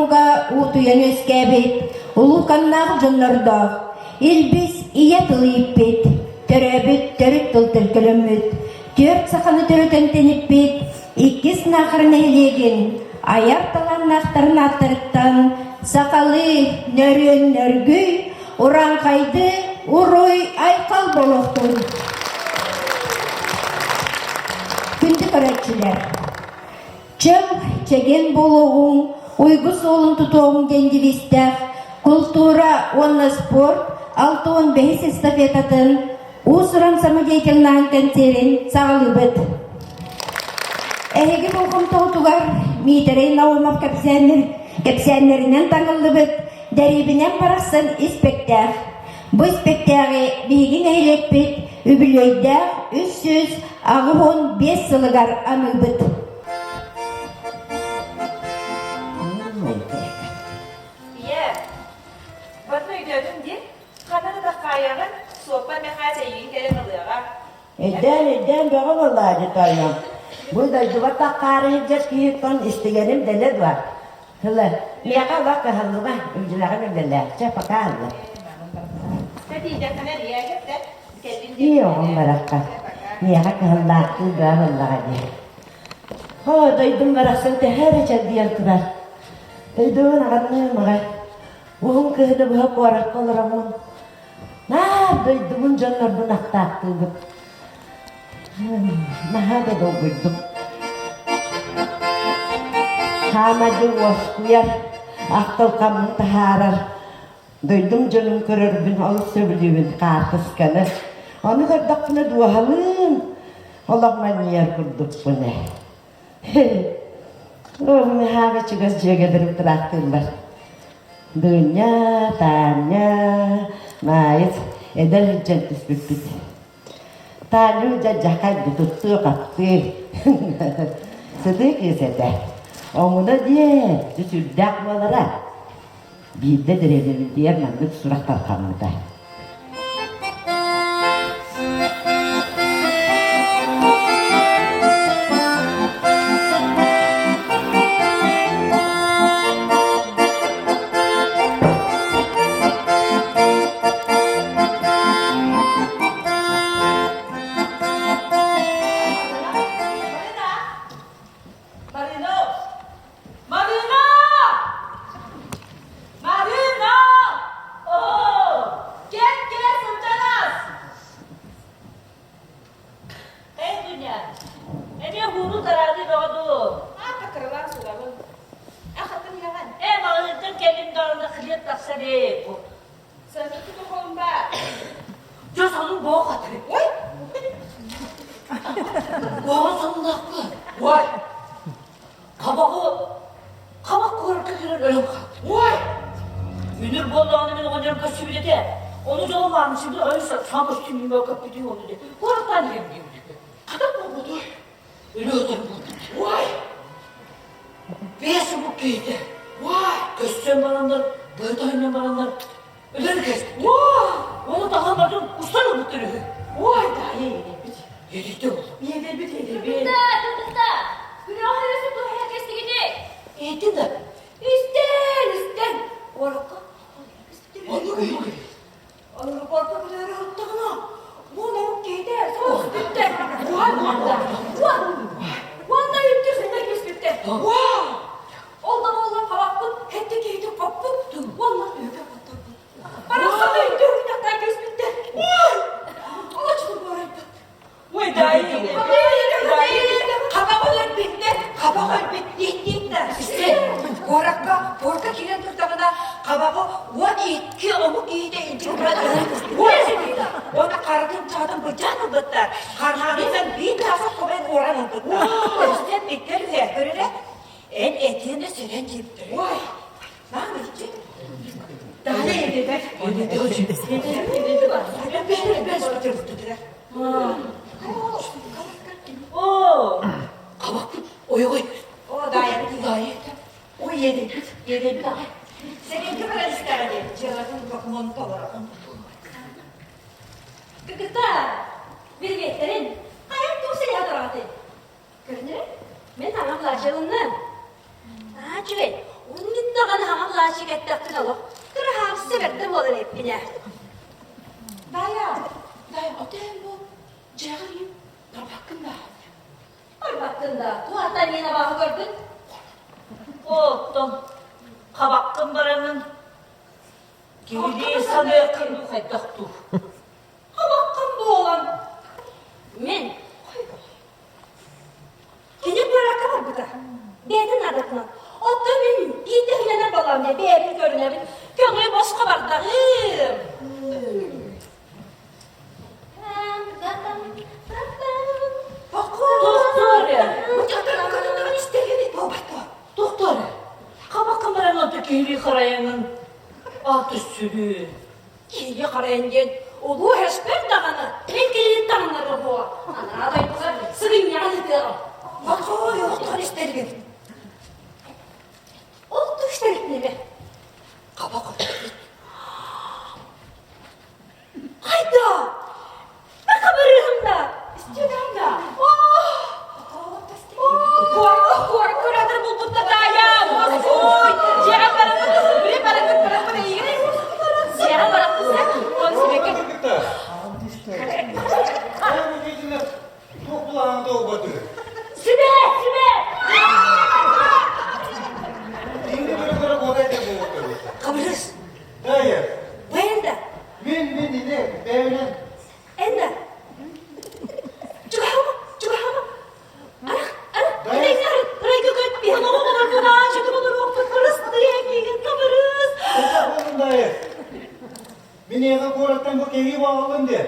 Уутуйан үөскээбит, улууканнаах дьоннордоох, илбис ийэ тыл ииппит, төрөөбүт төрүт тыл төлкөлөммүт, түөрт саханы төрөтөн тэниппит иккис Наахара нэһилиэгин айар талааннаахтарын ааттарыттан сахалыы нөрүөн нөргүй, урааҥхайды уруй айхал буолуохтун! Күндү көрөөччүлэр! Чөл, чэгиэн буолуоҕуҥ, уйгу суолун тутуоҕуҥ диэн девизтээх култуура уонна спорт 65-ис эстафетатын уус-уран самодеятельнаһын кэнсиэрин саҕалыыбыт. Эһиги болҕомтоҕутугар Миитэрэй Наумов кэпсээннэринэн таҥыллыбыт Дэриэбинэм барахсан испэктээх. Бу испэктээҕи биһиги нэһилиэкпит үбүлүөйдээх 385 сылыгар аныыбыт. Ийээ, батын өйдөөтүм дии. Ханна да таххаайаҕын, суоппар Мэхээс эйигин кэлэн ылыаҕа. Өйдөөн, өйдөөн бөҕө буоллаа дии тоойуом. Бу дойдубар таххаары сылдьар киһиттэн истигэним дэлэ дуо? Тылы, миэхэ олох кыһаллыба, үлдьүлэҕин үлэлээ. Чэ, пока алла. Чэ, тиийдэххинэ эрийээ кэптэ. Кэллин Ии, оҕом барахха. Миэхэ кыһаллаахтыы бөҕө буоллаҕа дии. Оо, дойдум барахсан төһө эрэ чэрдийэн турар. Дойдубун аҕынныым аҕай. Уһун кыһыны быһа куоракка олороммун. Наар дойдубун дьоннорбун ахтаахтыыбын. Наһаа да долгуйдум. Хаамайды уоскуйар, ахтылҕаммын таһаарар. Дойдум дьонун көрөрбүн олус сөбүлүүбүн хаартысканы. Ону көрдөхпүнэ дууһалыын олох манньыйар курдукпун ээ. Наһаа чугас дьүөгэлэрим тураахтыыллар. Дуня, Таня, Маайыс эдэр сылдьан түспүппүт. Таня дьадьахай туттуу-хаптыы сытыы кыыс этэ. Омуна диэн сүрдээх буолара. Биирдэ дэриэбинэбитигэр маннык сурах тарҕаммыта. Марина! Марина! Марина! Оо! Кэт кэт сылдьанас! Эй, Дуня, эмиэ хууру тараады бөҕө дуу? Аата кыралаан сураҕын. Ахатын иһэҕин. Ээ, маҕаһыынтан кэллим даҕаны хлеб тахсар ээ. Саныты духуомба. Дьэ, сонун буох аты. Ой! Буоҕа сонуннаахпы. Ой! Хабаҕы хабах куоракка киирэн өлөн хаалбыт. Ой! Үнүр буоллаҕына мин оҕонньорум көстүбүт этэ. Ону дьолум маанысыгы ой саҥа көстүүмүн көппүтүн ону де. Куораттаан иһэм диэбит. Хата буолбутуй. Өлө өтөр буолбут. Ой! Биэс омук киһитэ. Ой! Көссөн бараннар, быһыта бараннар өлөр кэспит. Ой! Ону таһан бардым устан ылбыттар үһү. Ой, даайа иэдэйбит. Иэдэйдэ буолла. Иэдэйбит, иэдэйбит. Тыта, тыта! Күрэҕи өсө туһа кэстигини! Иһиттин да? Истэн, истэн! Куоракка Оннук үһү. Аэропорка күлөөрү һыттаҕына, уон омук киһитэ соҕус бүттэ. Уон уон уонна икки сынна киспиттэр. Ол да буоллар хабахпыт хэттэ киһитин хоппут уонна үөкэ хотторбут. Барахсан өйдүү уйнахтаан киспиттэр. Олочту буорайбыт. Ой, дай, Хабах өлөрбүттэр, хабах өлбүт ииттииттэр. Куоракка порка киирэн турдаҕына, хабаҕы 12 омук киһитэ илдьи туран Уонна харытын чаҕытын былдьаан ылбыттар. Хармааныттан биир тааса хобен уоран ылбыттар. Өстөн биттэр үһэ, көрөрө, эн этиэн да сөрөн диэбиттэр. Ой, наам иччи. Даана эдебер. Оо, хабахпыт ойоҕой. Оо, даайабыт Даайа. Ой, иэдэйбит, иэдэйбит аҕай. Сэриигэ баран истэҕэ дии, дьыалатын докумуон толоро. Кыргыттар, билбиэттэрин, хайан туох сэлиһэ тураҕытый? Көрүнэрэ, мин аҕам плащ ылынным. Аа, үчүгэй, уон мин даҕаны. Былаачык эттэхпин олох кыраһаабысса бэрдэ буолар эппинэ. Дая, Дая, отен бу дьиэҕэр ийэм барбаккын да. Барбаккын да, туохтан миэнэ абааһы көрдүн? Оттон хабаххын бараҥын киһилии саныаххын дуу хайдах дуу? Хабаххын буолан мин Кини куоракка барбыта. Бэйэтин наадатынан. Оттон мин биирдэ үлэнэр балаҕан бэйэбин көрүнэбин. Көҥүл босхо бардаҕым. Тохтоор Тохтоор Хабаххын баран онто киһилии харайаҥын ааты сүрүн. Киһи харайан диэн улуу эспэр даҕаны мин кинини таҥнарар буо. Анараа дойдуга сыгынньаҕын ыытыаҕым. Бакой оҕотоҕун истэргин. Ол түстэритнеме. Хабах Хайда? Хабырыһым да. Истиэдэм да. Куратор булбутта таайа. Ой, дьиэҕэ барабыт, били барабыт, барабыт эйигин. Дьиэҕэ барабыт, он сибэкки. Сүбэ, сүбэ! Хабырыс. Бэйэнда. Мин, мин, ини, бэйэнэн. Энна. Чугаһама, чугаһама. Арах, арах, ырайга көт биһэн оҕолоргун аачыгым олоруохпут кырыстыйа миигин хабырыс. Мин эйиэхэ куораттан бу кэһии баҕаллын диэн.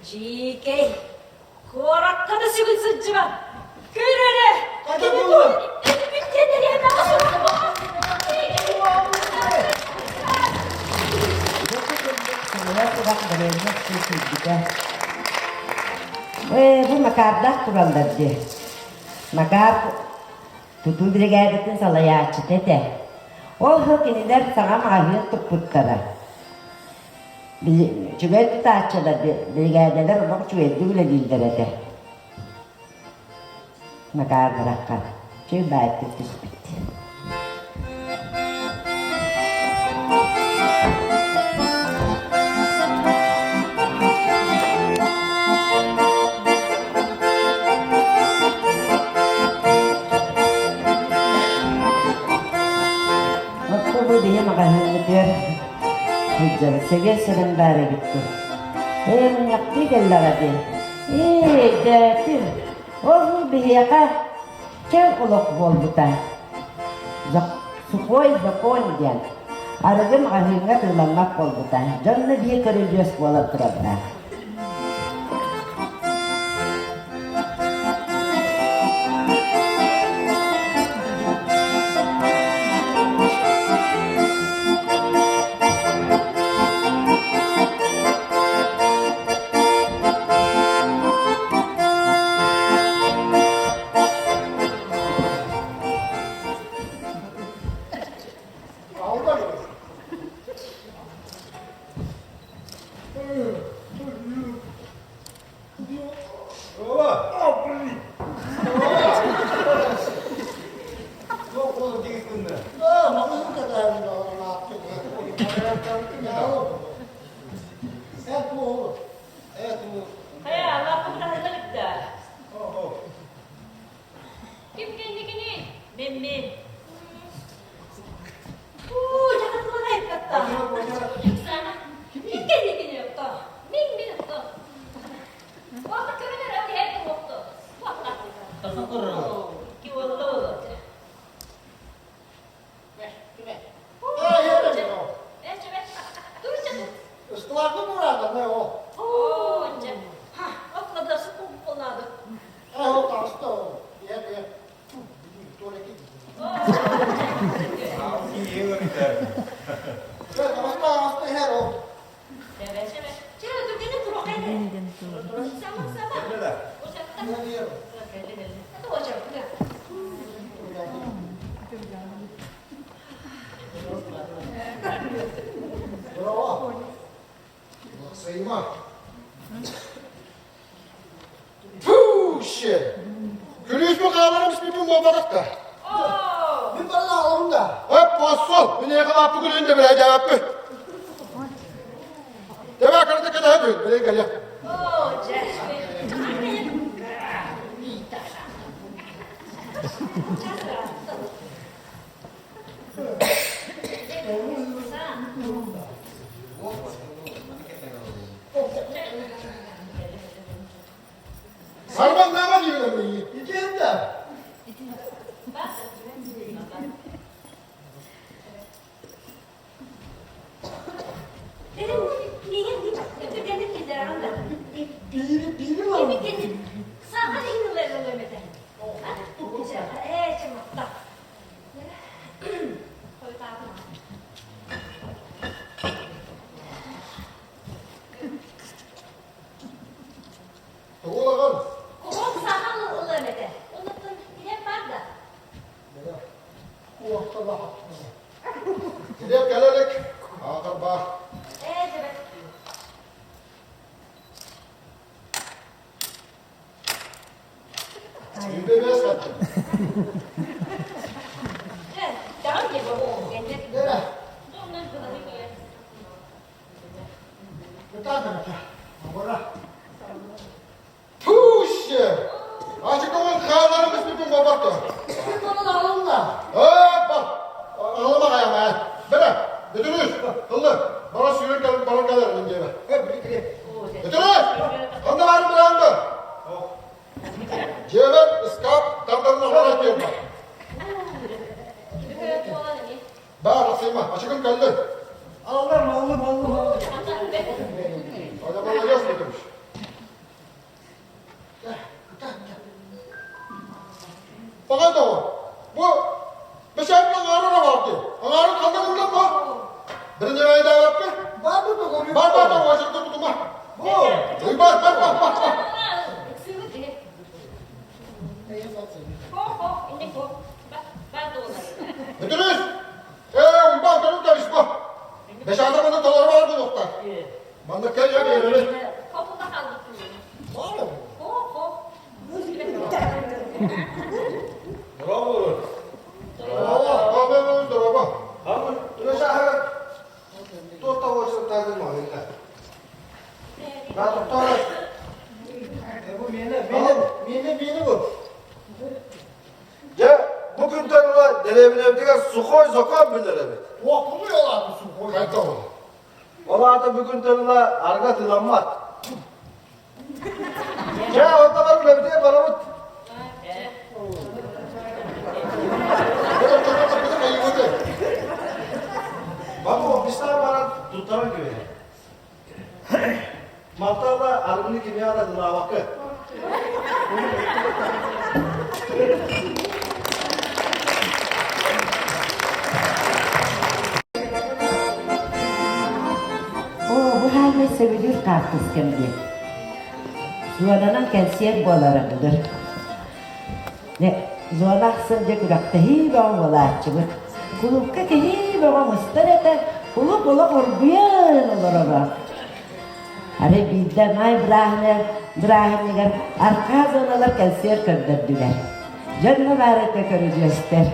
Дьиикэй, куоракка да сүгүн сылдьыбат. Көр эрэ, Хата буолуо. Ээ, бу Макардаах тураллар дии. Макар тутуу биригээдэтин салайааччыта этэ. Ол сыл кинилэр саҥа маҕаһыын туппуттара. Үчүгэй тутааччылар биригээдэлэр олох үчүгэйдик үлэлииллэр этэ. Макар бараххан чэй баайдык түспүт. Оттон бу биһи маҕаһыыммытыгар сылдьабыт. Сэбиэт сэрэн баар эбит дуу. Ээ, мунньахтыы кэллэҕэ дии. Ээ, өйдөөтүм. Ол биһиэхэ чөл олох буолбута. Сухой закон диэн. Арыгы маҕаһыыҥҥа атыыламмат буолбута. Дьонно биир көрүдьүөс буолан турардаах. Ким кэнникини? Мин мин. Уу, дьахатылана айкатта. Оксана, ким кэнникини отто? Мин мин отто. Уота көрүнэр өтүһэр туохту. Ки уолла уолла. Фу, shit! Күлүүспүн хааларым испиппин буолбатах да. Аллым да. Өп, посол, минеге лаппы күнүн де биле жааппы. Деба кырды кеде бүт, биле келе. О, дьэ. Сарбаннаама диибин Итиэн да. Биири биири Тугу Килиэп кэлэ илик. Аатар баар. Сүүрбэ хаттым. Пуще! Ачыкылын хааларымыз бүтүн болбатты. Бар. Ağlama kayama. Bere, götürürüz. Kıllı. Bana sürür gel, bana gelir önce. Götürürüz. Onda var mı lan Cevap, ıskap, tardarına horak yerine. Бар, сыйма, ачыкын кэллин. Аллым, аллым, аллым, аллым. Acaba alacağız götürmüş. Fakat o, bu beşer ağrı da vardı. Ağrı kanda kurlan mı? Birinci ayda yaptı. Бар бу Бар бар бар, başında tutma. Бу. Бар бар бар бар. Götürüz. Uyban dönüp demiş bu. Beş adamın doları var bu nokta. Mandık gel ya bir yere. Bravo. Bravo, bravo, bravo. Бу мени, мени, мени, мени бу. Дьэ, бу күнтэн ыла дэриэбинэбитигэр сухой закон биллэрэбит. Туохпунуй ол сухой? Хайта ол. Ол аата бу күнтэн ыла арга тыламмат. Дьэ, онно бар үлэбитигэр барабыт. Бабу, бистаа баран туттаран кэбиһэр. Мантан ыла арыгыны кимиэхэ да тылаабакка. Оо, бу хаамай сөбүлүүр хаартыскам диэн. Зонанан кэнсиэр буолара былыр. Зона ахсын дьэ күрэхтэһии бөҕө буолааччыбыт. Кулуупка киһи бөҕө мустар этэ, кулууп олох оргуйан олороро. Арай биирдэ маай бырааһынньыгар архаа зоналар кэнсиэр көрдөрдүлэр. Дьонно баар этэ көрүдьүөстэр.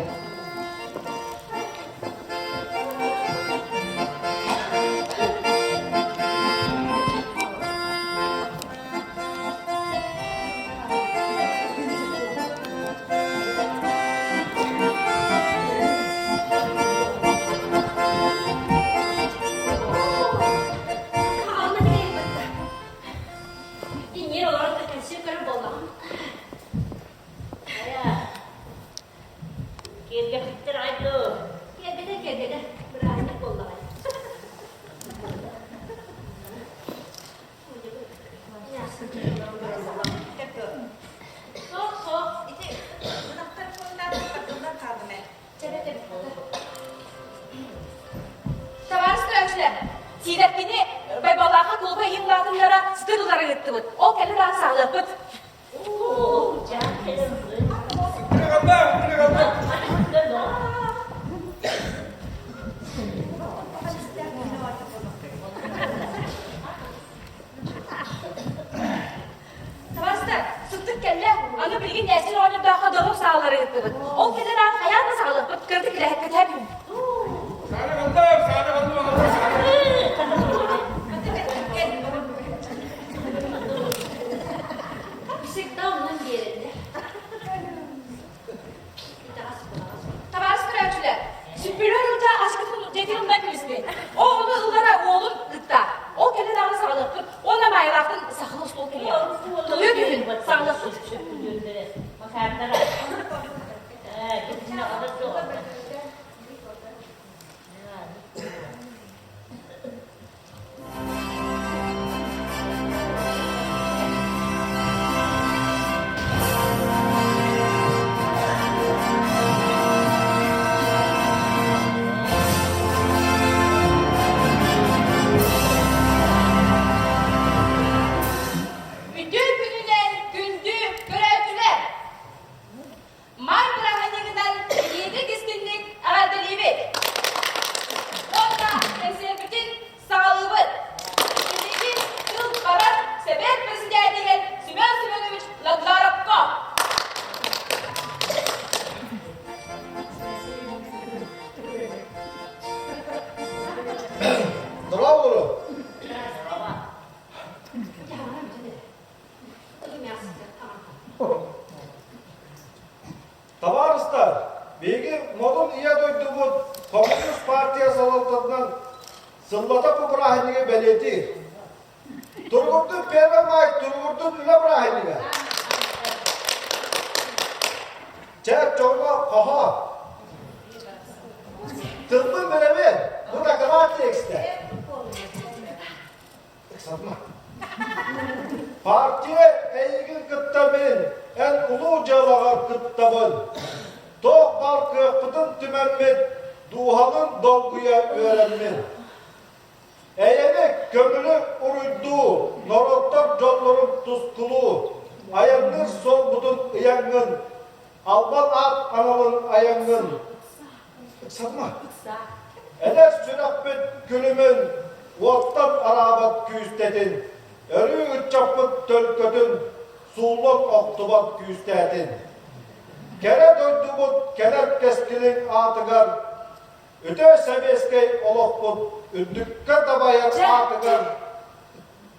Табаарыстар Сиидэркини Байбаллаахха кулуба иһин улаатыннара сытыылары ыыттыбыт. Ол кэлэр аан саҕалыахпыт. Табаарыстар, сыттык кэллэ. Аны билигин Нээсин оҕонньордооххо доруоп саалары ыыттыбыт. Ол кэлэр аан хайаан да саҕалыахпыт. Кырдык илэһэккэ тэп. партия салалтатынан сыллата бу бырааһынньыгы бэлиэтиир. Туругурдун Первый май, туругурдун үлэ бырааһынньыга! Чэ, дьоҥҥо хоһоон. Тылбын билэбин, бу дакылаат тиэкстэ. Ыксатма. Партия эйигин кытта мин, эн улуу дьыалаҕар кыттабын. Туох баар кыахпытын түмэммит, дууһалын долгуйа үөрэммин. Эйэни, көҥүлү уруйдуу, норуоттар дьоллорун тускулуу, айанныыр суолбутун ыйаҥҥын, албан аат аналын айаҥҥын ыксатыма. Эдэр сүрэхпит күлүмүн, уоттан араабат күүстэтин, өрүү ыччаппыт төлкөтүн, сууллан охтубат күүстээтин. Кэрэ дойдубут кэлэр кэскилин аатыгар Үтүө сэбиэскэй олохпут үрдүккэ дабайар аатыгар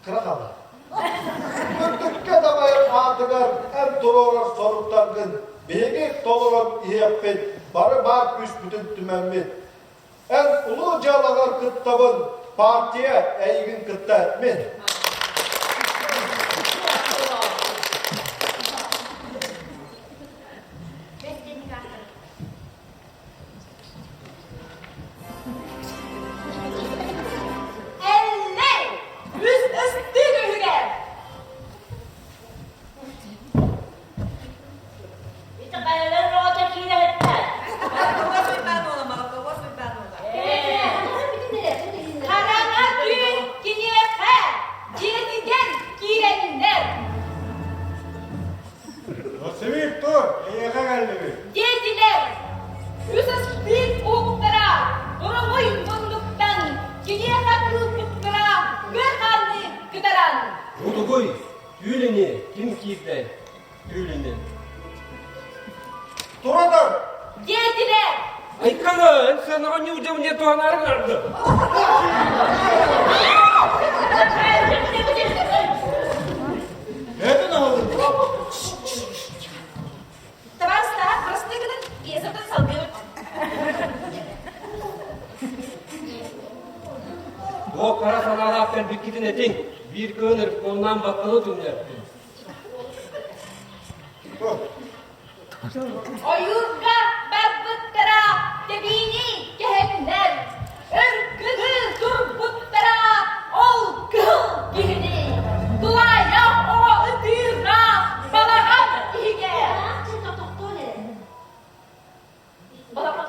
кыра хаба. Үрдүккэ дабайар аатыгар эн туруорар соруктаргын биһиги толорон иһиэхпит, бары баар күүспүтүн түмэммит. Эн улуу дьыалаҕар кыттабын, партия эйигин кытта мин. Эллэй! Үс ыстыык үһүгэр! Ити хайалар оҕото киирэһиттэ. Хараҥа түүн киниэхэ дьиэтигэр киирэннэр. Василий, тур, эйиэхэ кэллибит. Диэтилэр. Үс ыстыык уһуктара боровой муннуктан киниэхэ кыылбыттара кыа-хаанныы кытаран. Утугуй, түүл ини, ким киирдэй? Түүл ини. Турадар! Диэтилэр. Айканы, эн сыанаҕа ньуудьам не туһанаары гынарды. Бэйэтин аҕалын. Табаарыстаах бырастыы гынан пьесатын салгыыбыт. Туох хара санаалаах кэлбиккитин этиҥ, биир кыһын ревкомнаан батталы түҥнэртим. Ойуурга барбыттара тэбиини кэһэннэр, өргүнү турбуттара ол кыһыл киһини тулаайах оҕо ытыыра балаҕан иһигэр. Балаҕан.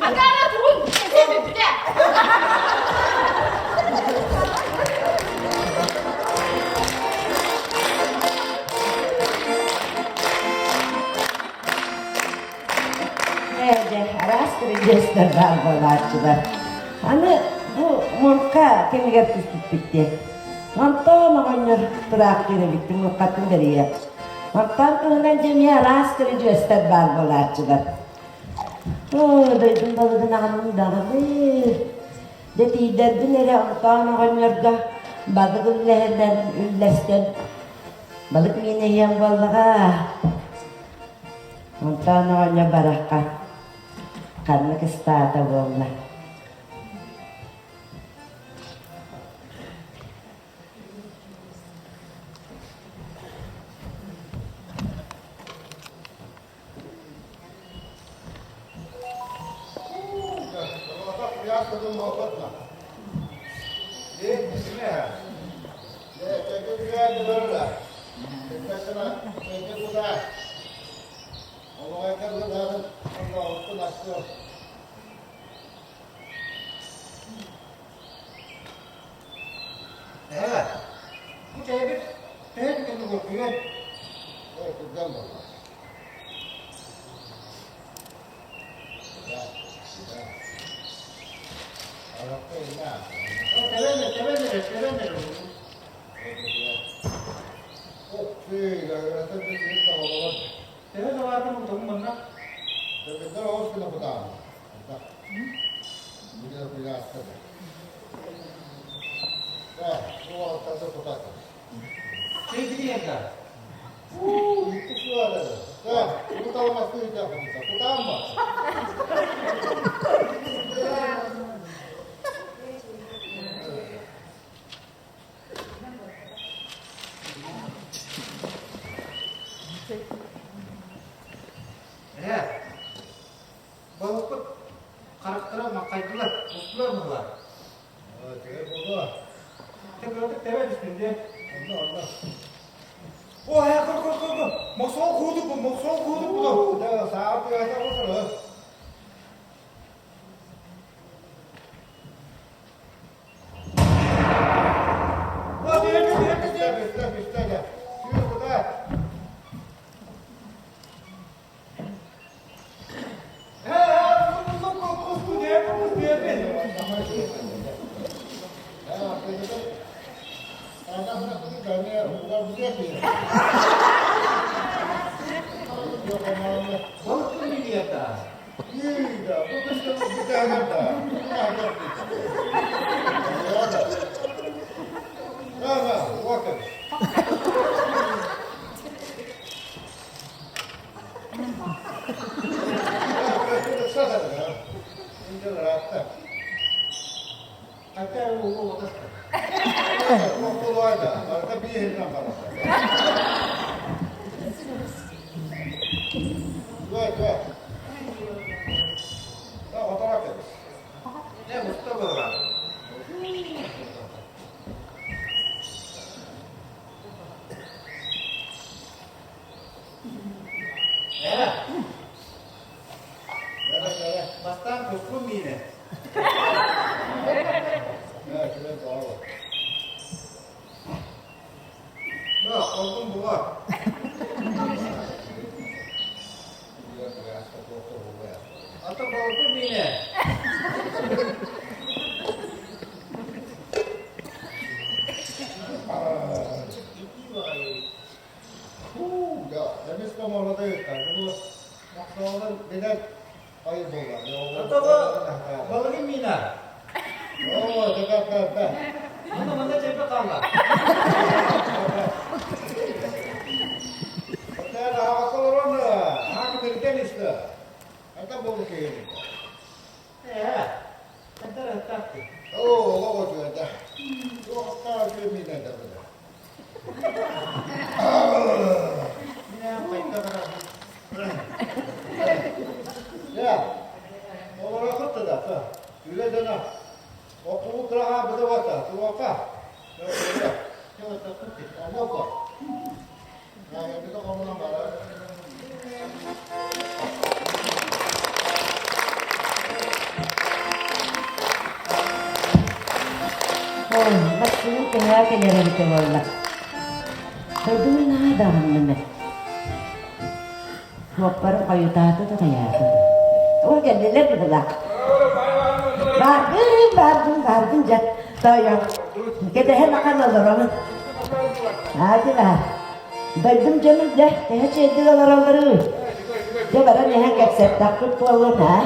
Акаара тугун кэпсээн бүппүтэ. Ээ, дьэ, араас көрүдьүөстэр баар буолааччылар. Аны бу муҥха кэмигэр түспүппүт диэн. Онтон оҕонньор тураахтыыр эбиппин муҥхатын бэрийэр. Онтон туһунан дьэ эмиэ араас көрүдьүөстэр баар буолааччылар. Оо, дойдум балыгын аҕынным даҕаны. Дьэ тиийдэрбин эрэ онтоон оҕонньорго балык үллэһинэн үллэстэн балык миинэ иһиэн буоллаҕа. Онтоон оҕонньор барахха ханнык ыстаата буолла. Ээ, бу чэйбит төһө түгэнник оргуйан? Ээ, түргэн буолла. Төһө салаатын утугун манна? Чэй да? Ээ, балыкпыт харахтара маххайдылар, устулар быһылаах. Тэбэ тэбэ түстүн дии. О, ээ, көр, көр, көр, көр. Мохсоҕол куудук бу, мохсоҕол куудук бу. Бастаан кускун миинэ. Ата балгы миинэ. Ата балыгы миинэ. Ана манна чэйбэ хаалла. Ээ, хантар аттаахты. Минэ хайта барабын. Ой, Максим төһө кэлэр эбитэ буолла. Дойдуну наһаа даҕанным ээ. Суоппарым хойутаата да хайаата. Ол кэллилэр быһылаах. Бааргын, бааргын, бааргын дьэ. Тойон. Кэтэһэн ахан олоробун. Аати баар. Дойдум дьонум дьэ, төһө чэйдик олороллору. Дьэ баран иһэн кэпсэттэхпит буоллун, аа?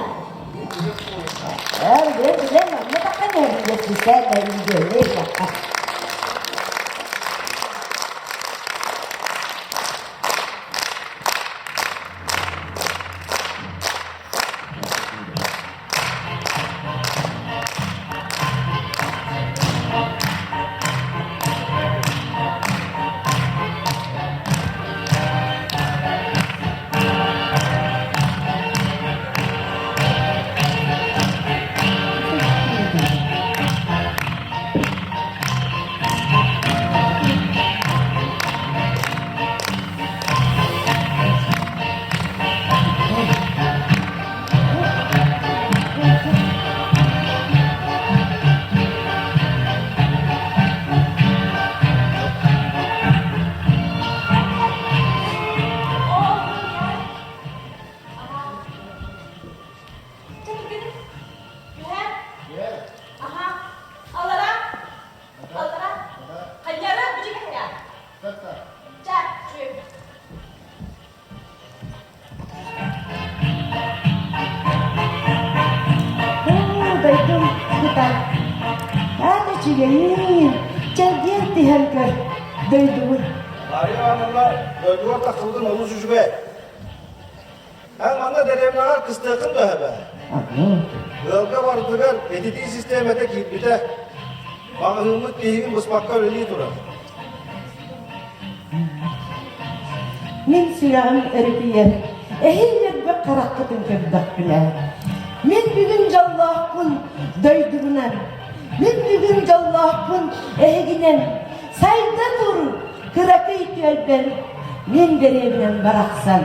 Ээ, билэн, билэн, онно таххан иһэбин дьэ, кисээн да барда. Аата үчүгэйин, чэлгиэн түһэн көр, дойдубун. Мария Ивановна дойдугар тахсыбытын олус үчүгэй. Эн манна дэриэбинэҕэр кыстыаххын да өһөбө. Ыалга барытыгар ититии систиэмэтэ киирбитэ. Маҕаһыыммыт тиһигин быспакка үлэлии турар. Мин сүрэҕим өрүкүйэр, эһиил элбэх хараххытын көрдөхпүнэ. Мин бүгүн дьоллоохпун дойдубунан, мин бүгүн дьоллоохпун эһигинэн. Сайда тур, кыракый түөлбэм, мин дэриэбинэм барахсан.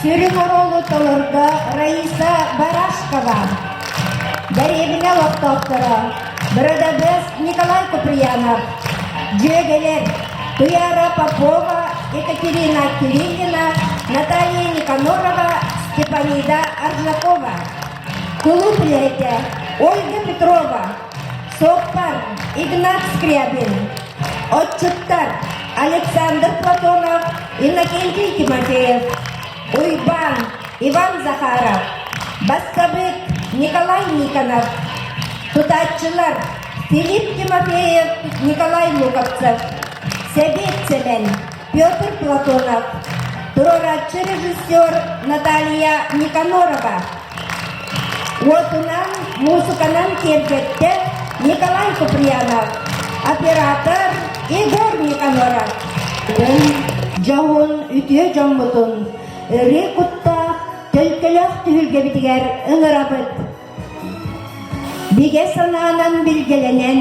Сүрүн оруолу толордо Раиса Барашкова. Дэриэбинэ олохтоохторо Бырадабыас Николай Куприянов, дьүөгэлэр Туяра Попова, Екатерина Кириллина, Наталья Никанорова, Степанида Аржакова, кулууп үлэһитэ Ольга Петрова, суоппар Игнат Скрябин, отчуттар Александр Платонов, Иннокентий Тимофеев, Уйбаан, Иван Захаров, бассабык Николай Никонов, тутааччылар Филипп Тимофеев, Николай Луковцев, Сэбиэт Сэмэн, Петр Платонов, туруорааччы режиссер Наталья Никанорова, уотунан, муусуканан киэргэттэ Николай Куприянов, оператор Егор Никаноров. Дьоһун үтүө дьоммутун ырыы куттаах төлкөлөөх түһүлгэбитигэр ыҥырабыт. Бигэ санаанан билгэлэнэн,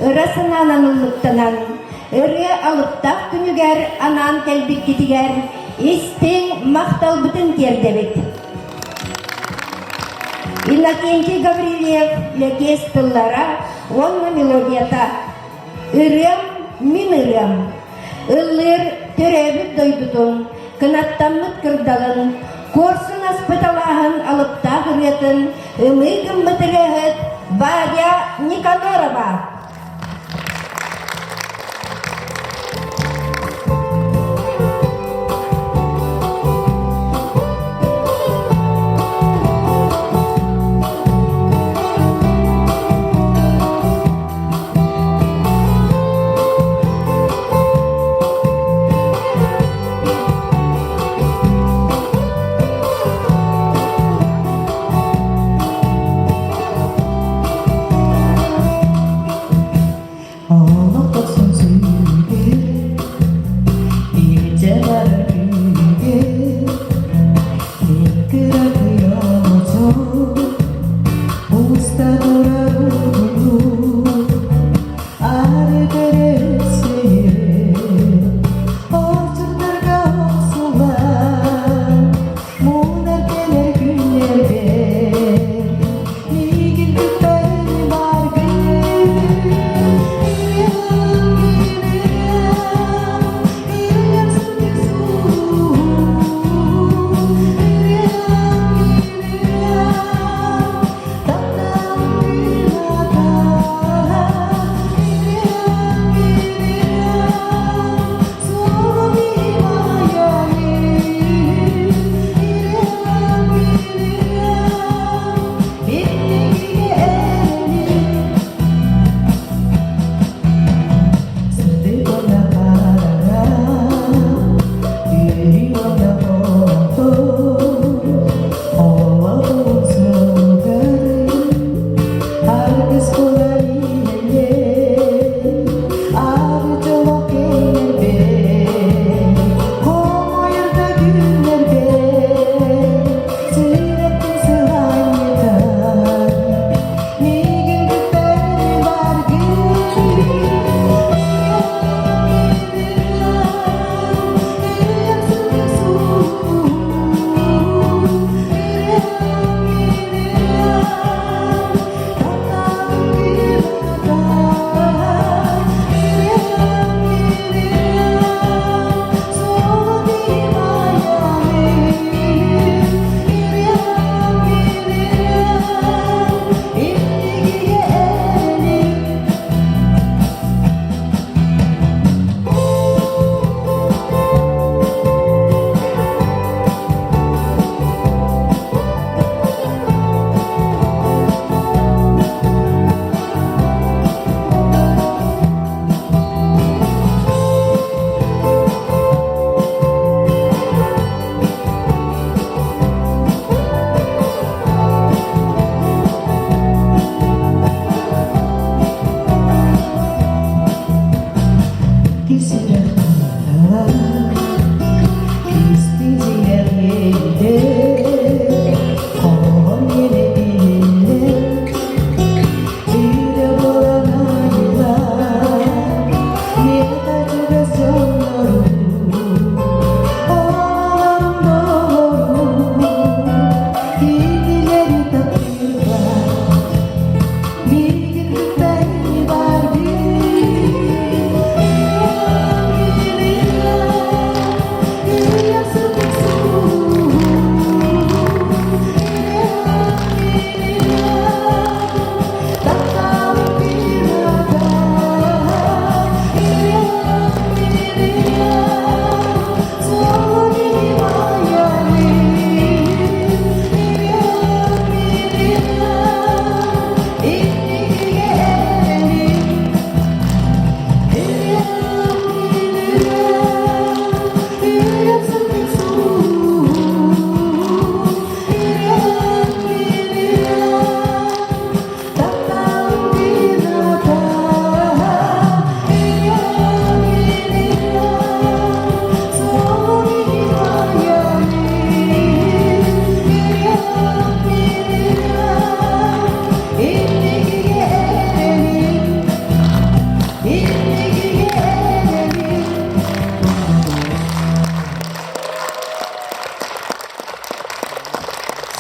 ыра санаанан ыллыктанан, ырыа алыптаах күнүгэр анаан кэлбиккитигэр истиҥ махталбытын тиэрдэбит. Иннокентий Гаврильев Лэкиэс тыллара уонна мелодията Ырыам, мин ырыам. Ыллыыр төрөөбүт дойдутун, кынаттаммыт кырдалын, куорсун аспыт алааһын алыптаах ырыатын ымыы гыммыт ырыаһыт Варя Никанорова.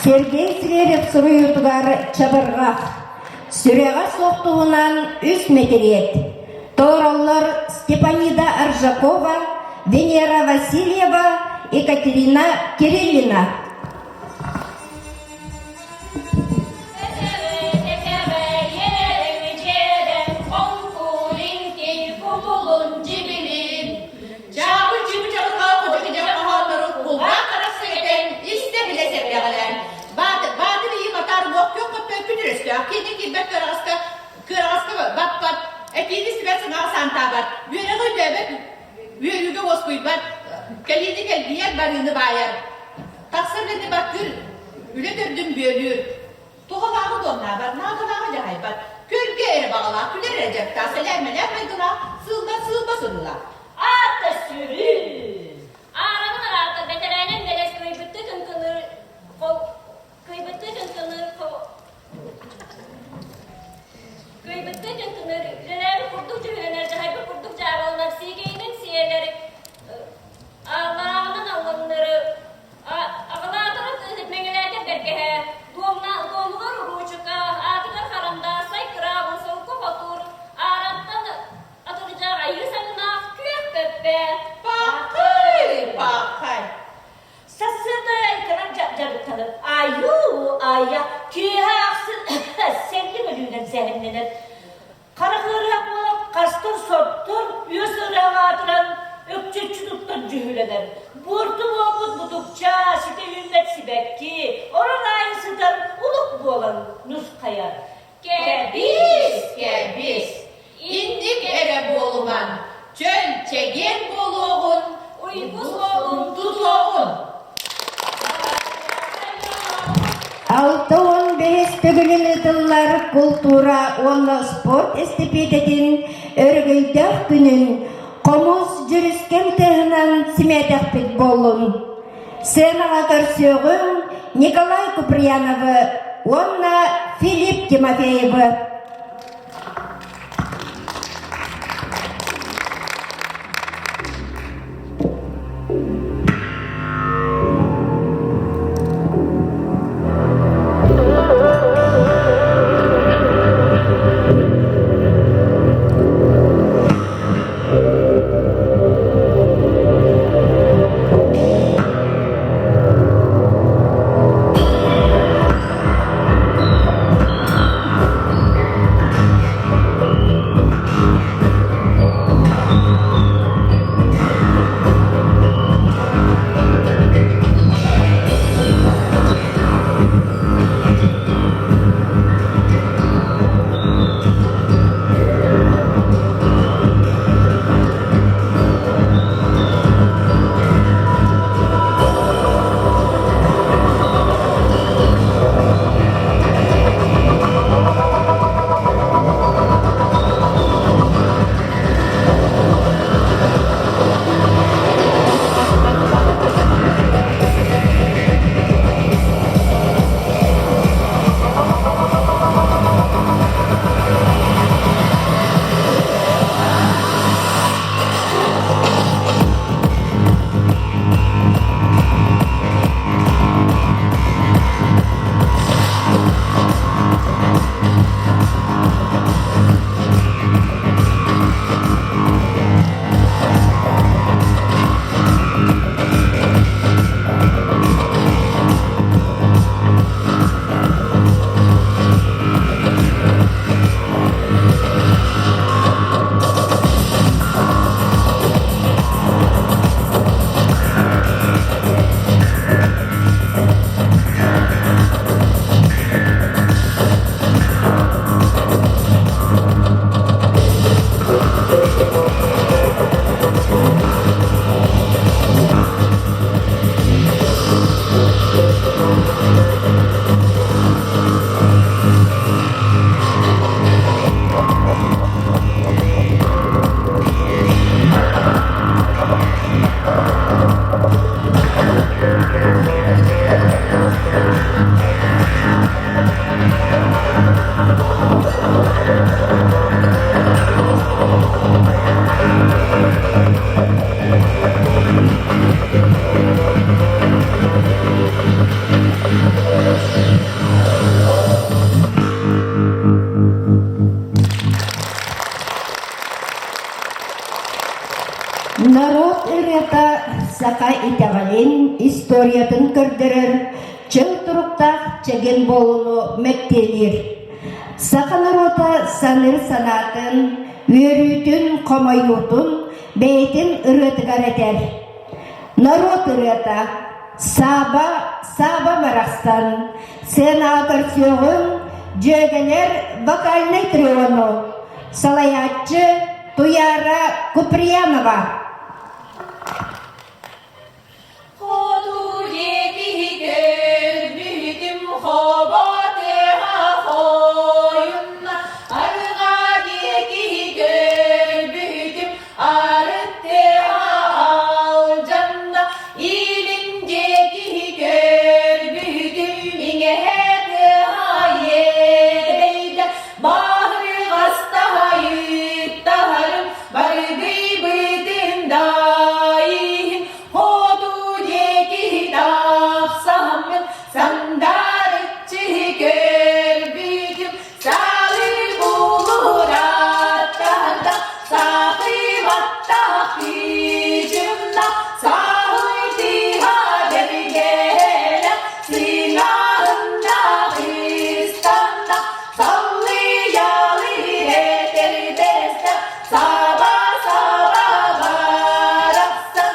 Сергей Зверев суруйуутугар чабырҕах, сүрэҕэ суох туһунан үс мэтириэт. Толороллор Степанида Аржакова, Венера Васильева, Екатерина Кириллина. Чаабы чыбы чабырҕаҕа кудьу-кидьэх хоһооннору кулгаах харах сэгэтэн истэ билэ сэргэҕэлээн Баатыр ийи батаар уох күөх көппө күн өрөстөөх киэҥҥэ киирбэт кыараҕаска кыараҕаска баппат этиини истибэт саҥаҕа саантаабат үөрэҕи өйдөөбөт үөрүүгэ уоскуйбат кэлиини кэлгийэр барыыны баайар тахсар үлэни баттыыр үлэ төрдүн бүөлүүр Туһалааҕы дуоннаабат, наадалааҕы дьаһайбат, көргө эрэ баҕалаах, күлэр эрэ дьарыктаах, сэлээмэлээх майгылаах, сыылба сыылба сырыылаах. Аата сүрүн! Ааранын араата бэтэрээнэн бэлэс кыайбыттыы кыҥкыныыр кыайбыттыы кыҥкыныыр кыайбыттыы кыҥкыныыр үлэлээбит курдук дьүһүлэнэр, дьаһайбыт курдук дьаабыланар, сиикэйинэн сиэлэр, ааллааҕынан алланнары Аҕалаатара кыыһыт мэҥэлээтэ бэргэһэ, дуомугар уруучука, аатыгар харандаас, сай кыраабыл, солко хотуур, аараттан атырдьах айыы саҥнаах күөх көппө. Пахай, пахай. Сарсыарда айканан дьарыктанар. Айуу, айа, киэһэ ахсын сэллик өлүүнэн сэһэннэнэр. Хара ыарыһах буолан хастар соттор, үөс ыарыһах аатыран өкчөччү туттан дьүһүлэнэр. Буорту буолбут мутукча, ситэ үүммэт сибэкки, орон аайы сытар улук буолан нусхайар. Кэбис, кэбис, инник эрэ буолуман, чөл чэгиэн буолуоҕун, уйгу суолун тутуоҕун. 65 төгүлүн ыытыллар култуура уонна спорт эстэпиэтэтин өрөгөйдөөх күнүн хомус дьүрүскэн тыаһынан симээтэхпит буоллун. Сценаҕа көрсүөҕүҥ Николай Куприяновы уонна Филипп Тимофеевы. саха итэҕэлин, историятын көрдөрөр чөл туруктаах чэгиэн буолууну мэктиэлиир. Саха норуота саныыр санаатын, үөрүүтүн, хомойуутун бэйэтин ырыатыгар этэр. Норуот ырыата Сааба, Сааба барахсан, сценаҕа көрсүөҕүҥ, дьүөгэлэр вокальнай триону, салайааччы Туяра Куприянова. Хоту диэки көрбүтүм хобо тыаһа хойунна, арҕаа диэки көрбүтүм арыт тыаһа алдьанна, илин диэки көрбүтүм иҥэһэ тыаһа иэдэйдэ, баһырҕастаһайыттаһарым барыгыйбытын да иһин хоту диэки тахсаммын сандаарыччы көрбүтүм саалыр булуураттарда саахыбаттах күүчүмна сааһый бэргээлэ сыҥааһыннаах ыстанна саллыйалы этэрбэстэ саба-саба барахсан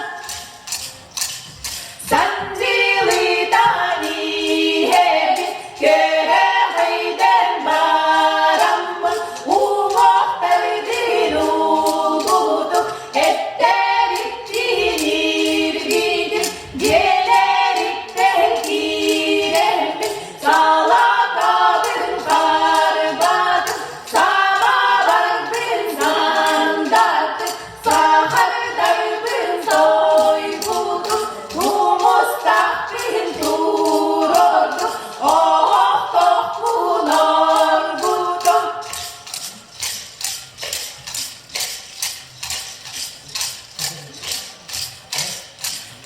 Сандьылытан иһэбин, көһөҕөйдөн бараммын, уҥуохтаргын улгутук, эттэриттин иргитим, дьиэлэриттэн киирэммин, салакабын харбатым, самабарбын сандаттым, Сахардарбын сойбутум, тумустахпын туруордум, оһохтохпун оргутум.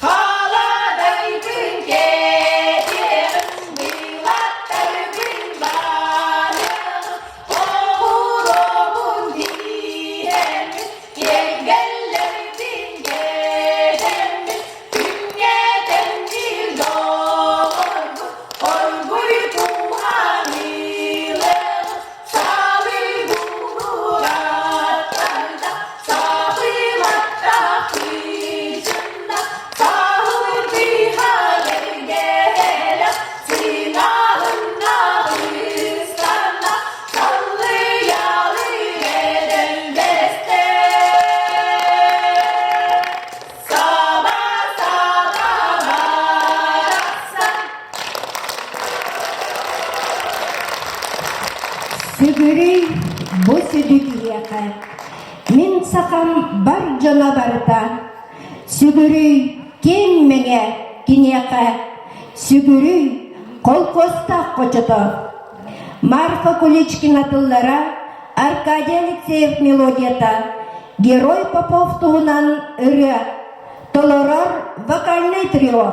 Халадайбын кэтиэҕим, былаттарбын баайаҕым, оҕуруобун тиһэммин, киэргэллэрбин кэтэммин, күҥҥэ тэҥниир доҕорбун, оргуй кууһаныылыаҕым, саалыы буураттарда, саабылаттаах кыычынна, саһылдыыха бэргэһэлэх, сыҥааһыннаах ыстанна, саллыйалыы эдэлбэстэ. Саба-саба барахсан. Сүгүрүй бу сүдү киһиэхэ, мин сахам бар дьоно барыта. Сүгүрүй киэҥ мэҥэ киниэхэ, сүгүрүй холкуостаах хочото. Марфа Куличкина тыллара, Аркадий Алексеев мелодията, Герой Попов туһунан ырыа, толорор вокальнай трио.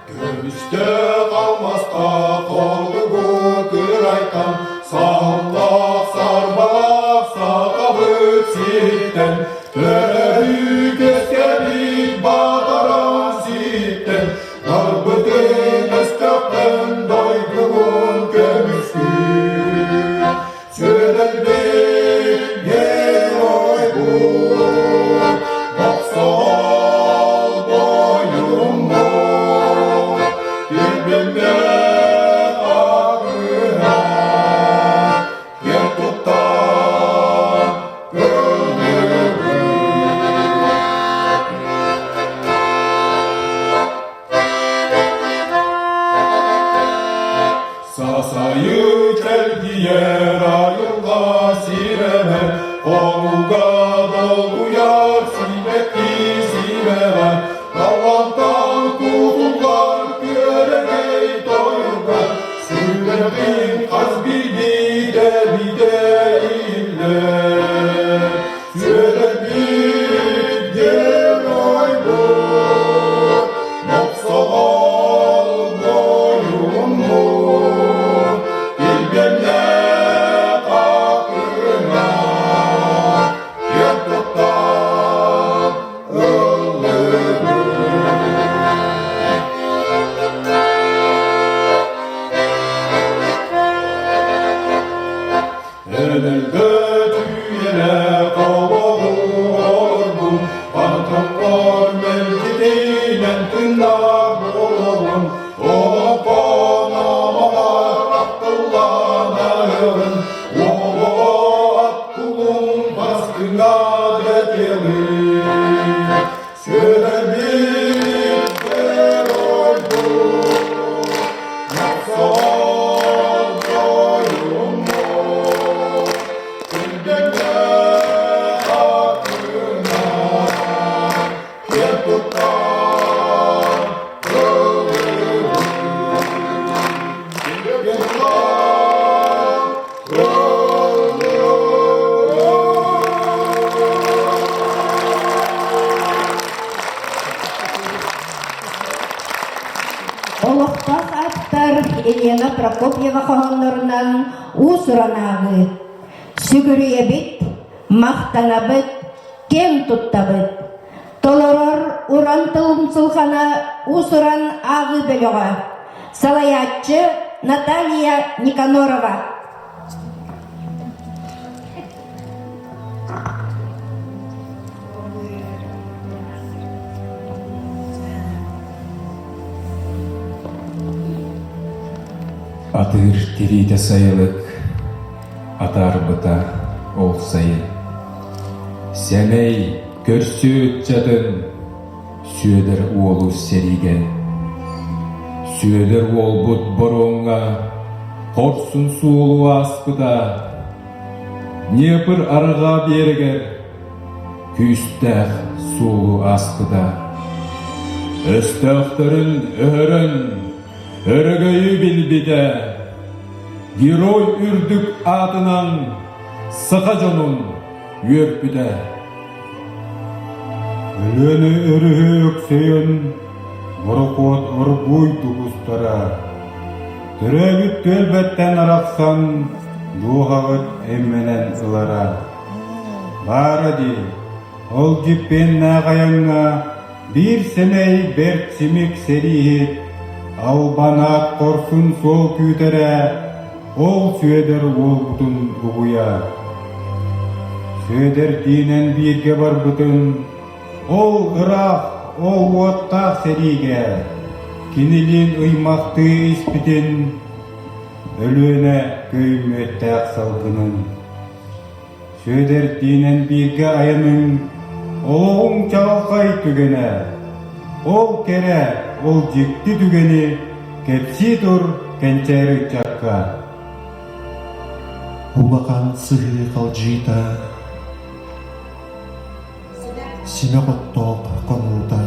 Көмүстэ қалмасқа қордугу кырайтан, Сааллах сарбалах сақабыт сириттен, Төрөбүт өскөбүт батаран сириттен, Дарбытын өстөктөн дойдугун көмүскүүр. Сүрэлбит герой бур, Бохсоҕол бойуммут, Кирбиммэт акыһа, Киэн туттан көннөрбүт. Сасайы чэлгийэр айылҕа сирэмэ, Хонууга долгуйар сибэкки симэҕэ, Талантан кутуллар күөрэгэй тойуга, Сүрэҕин хас биирдии дэбитэ иһиллэр. Сүрэхпит геройбут, Олохтоох ааптар Елена Прокопьева хоһооннорунан уус-уран ааҕыы. Сүгүрүйэбит, махтанабыт, киэн туттабыт. Толорор уран тыл умсулҕана уус-уран ааҕыы бөлөҕө. Салайааччы Наталья Никанорова. Атыыр тириитэ сайылык атаарбыта ол сайын. Сэмэй көрсүө ыччатын Сүөдэр уолу сэриигэ Сүөдэр уолбут боруоҥҥа хорсун суолу ааспыта Днепр арҕаа биэрэгэр күүстээх суолу ааспыта. Өстөөхтөрүн өһөрөн өрөгөйү билбитэ. Герой үрдүк аатынан саха дьонун үөрпүтэ. Өлүөнэ өрүһү өксөйөн, борокуот оргууйдук устара. Төрөөбүт түөлбэттэн арахсан, дууһаҕыт эммэнэн ылара. Баара дии, ол дьиппиэннээх айаҥҥа биир сэмэй бэрт симик сэрииһит, албанаат хорсун суол күүтэрэ, ол Сүөдэр уолбутун угуйа. Сүөдэрдиинэн бииргэ барбытын, ол ыраах, ол уоттаах сэриигэ кинилиин ыймахтыы испитин, Өлүөнэ көймүөттээх салгынын Сүөдэрдиинэн бииргэ айаныҥ олоҕуҥ чаҕылхай түгэнэ. Ол кэрэ, ол дьикти түгэни кэпсии тур кэнчээри ыччакка. Улахан сыһыы халдьыыта, симэх оттоох хонуута,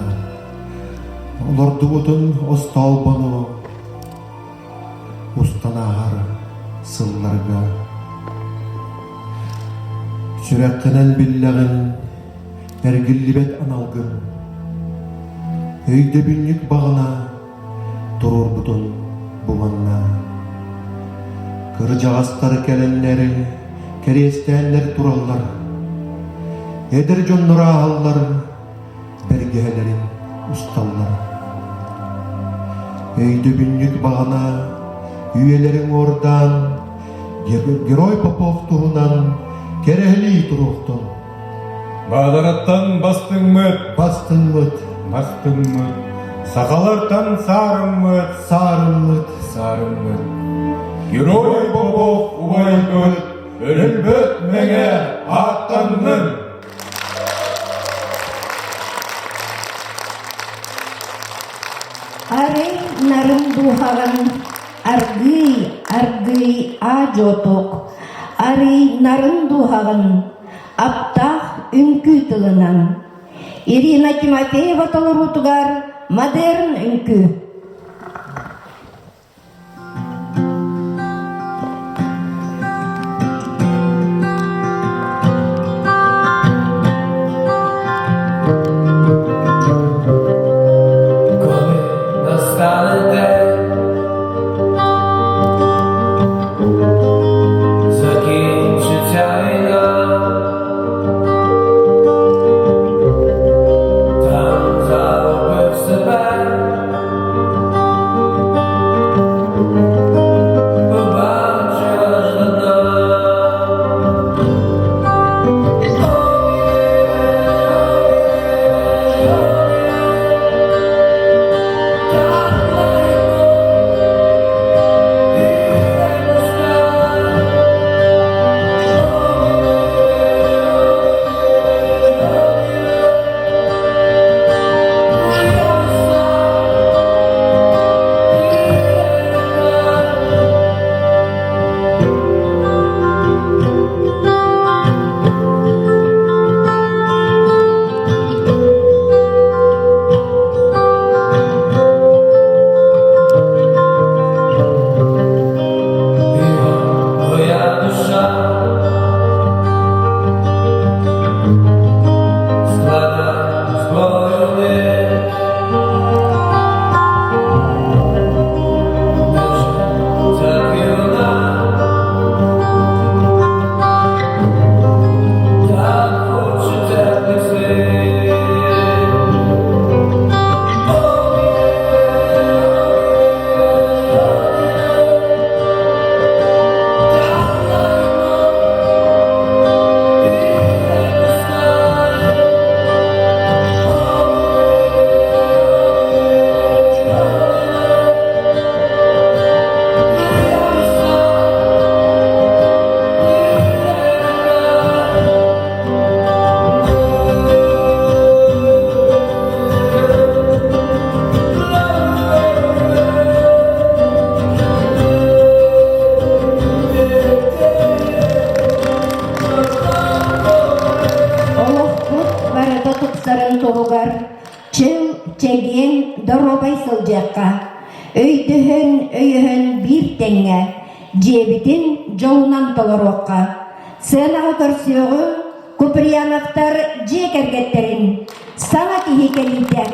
олордубутун остоолбону устан ааһар сылларга Сүрэххинэн биллэҕин эргиллибэт аналгын, өйдөбүнньүк баҕана туруорбутун бу манна. Кырдьаҕастар кэлэннэр кэриэстээннэр тураллар, эдэр дьоннор ааһаллар бэргэһэлэрин усталлар. Өйдөбүнньүк баҕана үйэлэрин уордаан Герой Попов туһунан кэрэһилии туруохтун. Бадараттан бастыҥмыт, бастыҥмыт, бастыҥмыт, сахалартан саарыммыт, саарыммыт, саарыммыт. Герой Попов убайбыт өлбөт мэҥэ ааттаннын! Арый нарын дууһаҕын аргыый, аргыый аа-дьуотук, арый нарын дууһаҕын аптаах үҥкүү тылынан. Ирина Тимофеева толоруутугар модерн үҥкүү. Коли настане день, закінчиться війна, там загубив себе. Побачила ж одна. доруобай сылдьыахха, өйдөһөн, өйөһөн биир тэҥҥэ дьиэбитин дьолунан толоруохха. Сыанаҕа көрсүөҕүҥ Куприяновтар дьиэ кэргэттэрин саҥа киһи кэлиитэ.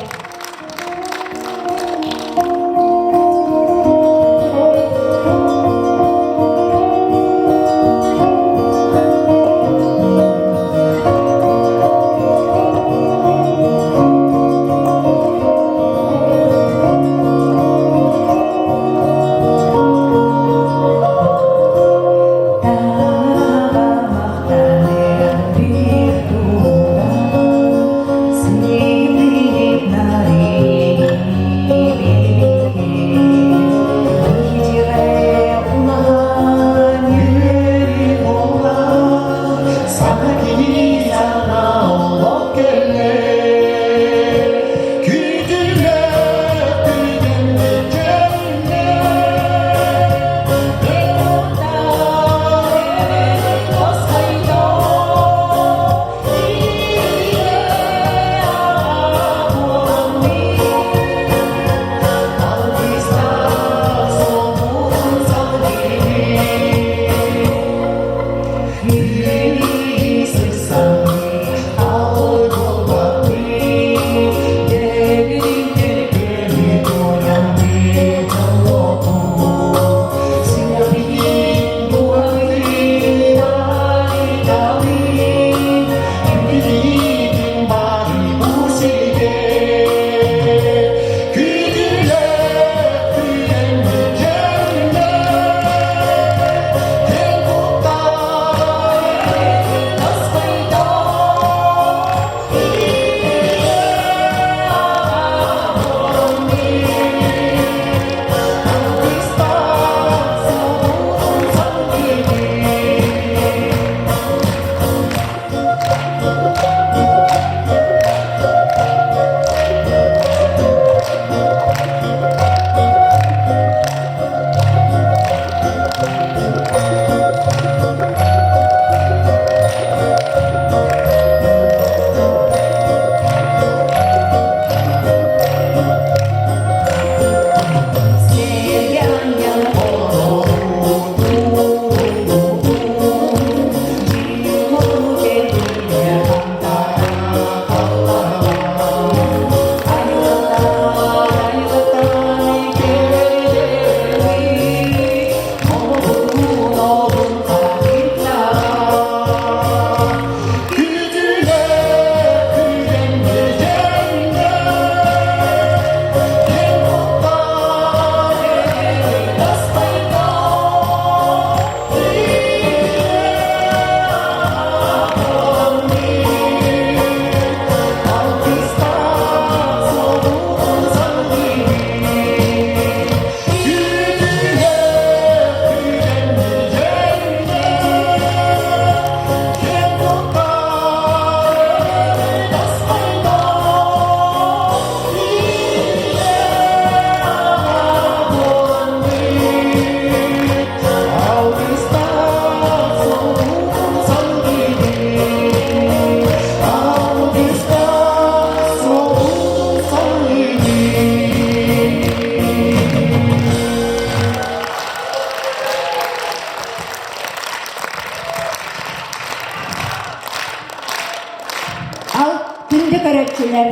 Күндү көрөөччүлэр,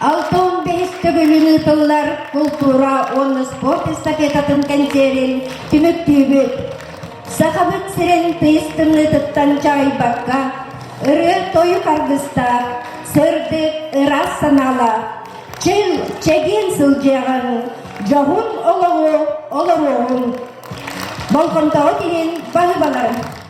65 төгүлүн ыытыллар култуура уонна спорт эстафетатын кэнсиэрин түмүктүүбүт. Сахабыт сирин тыйыс тымныытыттан чаҕыйбакка, ырыа-тойук аргыстаах, сырдык, ыраас санаалаах, чөл, чэгиэн сылдьыаҕыҥ, дьоһун олоҕу олоруоҕуҥ. Болҕомтоҕут иһин баһыыбаларым.